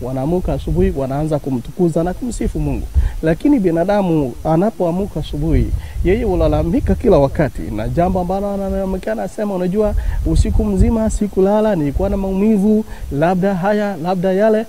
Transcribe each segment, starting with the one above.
Wanaamuka asubuhi, wanaanza kumtukuza na kumsifu Mungu. Lakini binadamu anapoamuka asubuhi, yeye hulalamika kila wakati, na jambo ambalo analalamika anasema, unajua usiku mzima sikulala, nilikuwa na maumivu, labda haya labda yale.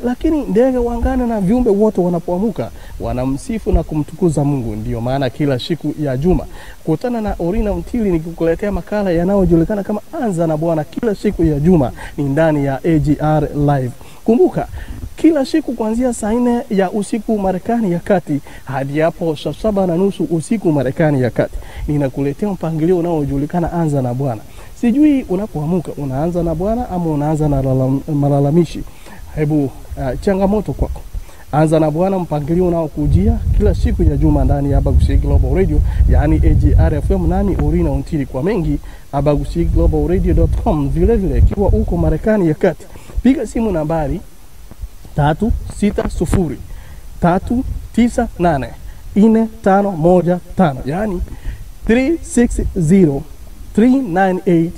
Lakini ndege wangana na viumbe wote wanapoamuka wanamsifu na kumtukuza Mungu. Ndio maana kila siku ya juma kutana na Orina Mtili nikikuletea makala yanayojulikana kama Anza na Bwana. Kila siku ya juma ni ndani ya AGR Live. Kumbuka kila siku kuanzia saa 4 ya usiku Marekani ya kati hadi hapo saa 7:30 usiku Marekani ya kati, ninakuletea mpangilio unaojulikana Anza na Bwana. Sijui unapoamuka unaanza na Bwana ama unaanza na malalamishi. Hebu changamoto kwako. Anza na Bwana, mpangilio unaokujia kila siku ya juma ndani ya Abagusii Global Radio, yani AGR FM, nami Orina Ontiri. Kwa mengi abagusiiglobalradio.com. Vile vile ikiwa uko Marekani ya kati, piga simu nambari 360 398 4515, yani 360 398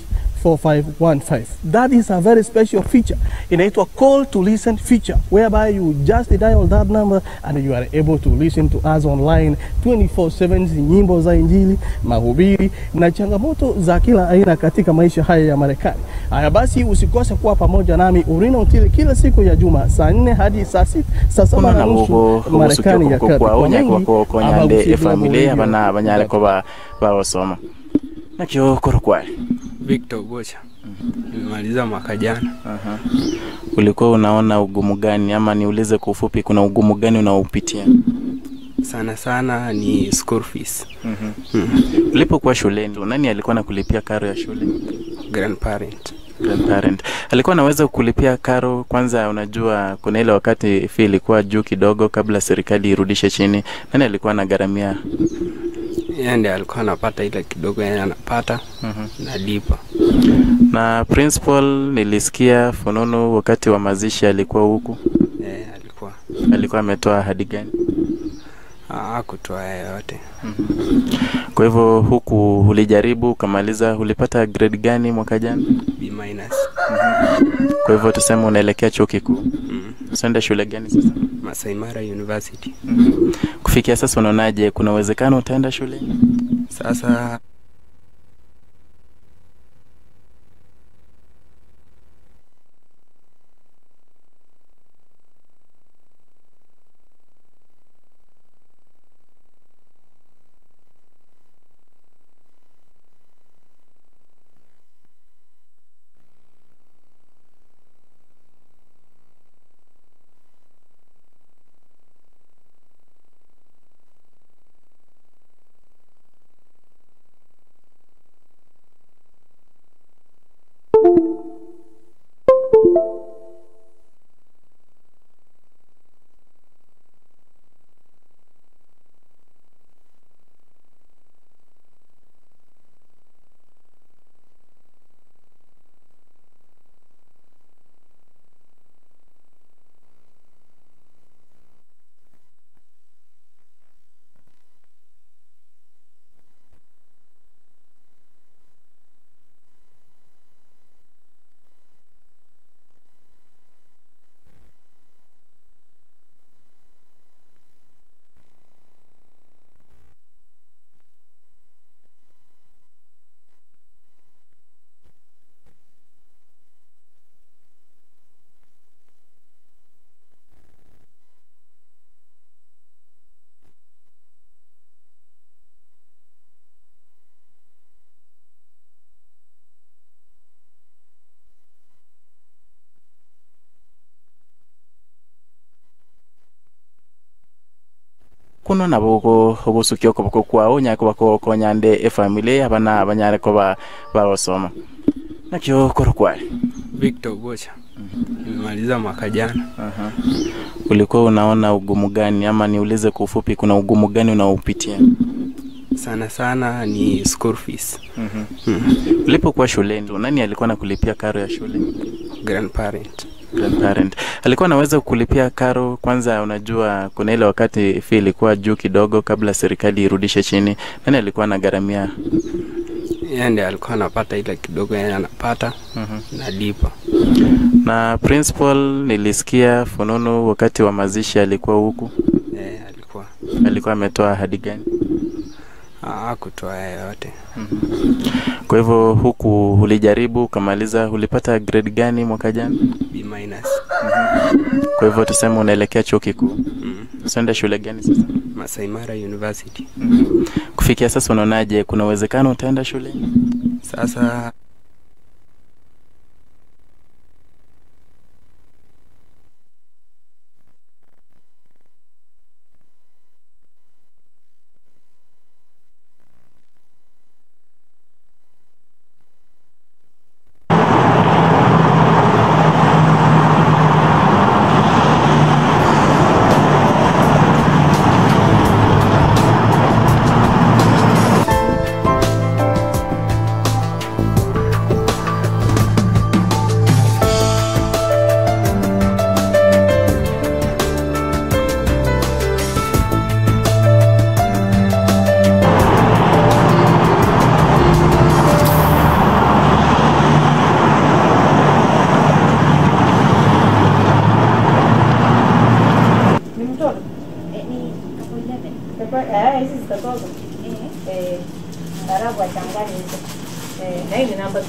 4515. That is a very special feature. Inaitwa call to listen feature, whereby you just dial that number and you are able to listen to us online 24/7, nyimbo za Injili, mahubiri na changamoto za kila aina katika maisha haya ya Marekani. Haya basi, usikose kuwa pamoja nami Orina Otile kila siku ya juma saa 4 hadi saa 6, saa 7:30 Marekani ya kati. Kwa onya familia bana banyale ko ba nakyo korokwa. Victor Bocha. Nimemaliza mwaka jana. Ulikuwa unaona ugumu gani, ama niulize kwa ufupi, kuna ugumu gani unaopitia? Sana sana ni school fees. Ulipokuwa shuleni, nani alikuwa anakulipia karo ya shule? Grandparent. Grandparent. Alikuwa anaweza kukulipia karo? Kwanza unajua kuna ile wakati fee ilikuwa juu kidogo kabla serikali irudishe chini. Nani alikuwa anagharamia? Yeye ndiye alikuwa anapata ile kidogo yeye anapata, nalipa. Na principal nilisikia fununu wakati wa mazishi alikuwa huku. Alikuwa. Alikuwa ametoa ahadi gani? Hakutoa yoyote. Kwa hivyo huku ulijaribu ukamaliza, ulipata grade gani mwaka jana? B minus. Kwa hivyo tuseme unaelekea chuo kikuu. Unaenda shule gani sasa? Masai Mara University. Kufikia sasa unaonaje, kuna uwezekano utaenda shule? Sasa Kuno nabo obusukio koboko kwao nyako bako konyande efamily abana banyare ko ba basoma. Nakyo korokwa. Victor Bocha. Nimemaliza mwaka jana. Ulikuwa unaona ugumu gani, ama niulize kwa ufupi, kuna ugumu gani unaopitia? Sana sana ni school fees. Ulipokuwa shuleni, nani alikuwa anakulipia karo ya shule? Grandparent. Grandparent. Alikuwa anaweza kukulipia karo? Kwanza unajua kuna ile wakati fee ilikuwa juu kidogo kabla serikali irudishe chini. Nani alikuwa anagharamia? Yeye ndiye alikuwa anapata ile kidogo yeye anapata nalipa. Na principal nilisikia fununu wakati wa mazishi alikuwa huku. Alikuwa. Alikuwa ametoa ahadi gani? Hakutoa yoyote. Kwa hivyo huku ulijaribu ukamaliza, ulipata grade gani mwaka jana? B-. Kwa hivyo tuseme unaelekea chuo kikuu. Usiende shule gani sasa? Masai Mara University. Kufikia sasa unaonaje, kuna uwezekano utaenda shule? Sasa Hizi zitatoka. Alafu achanganye hizo. Na hii ni namba 6.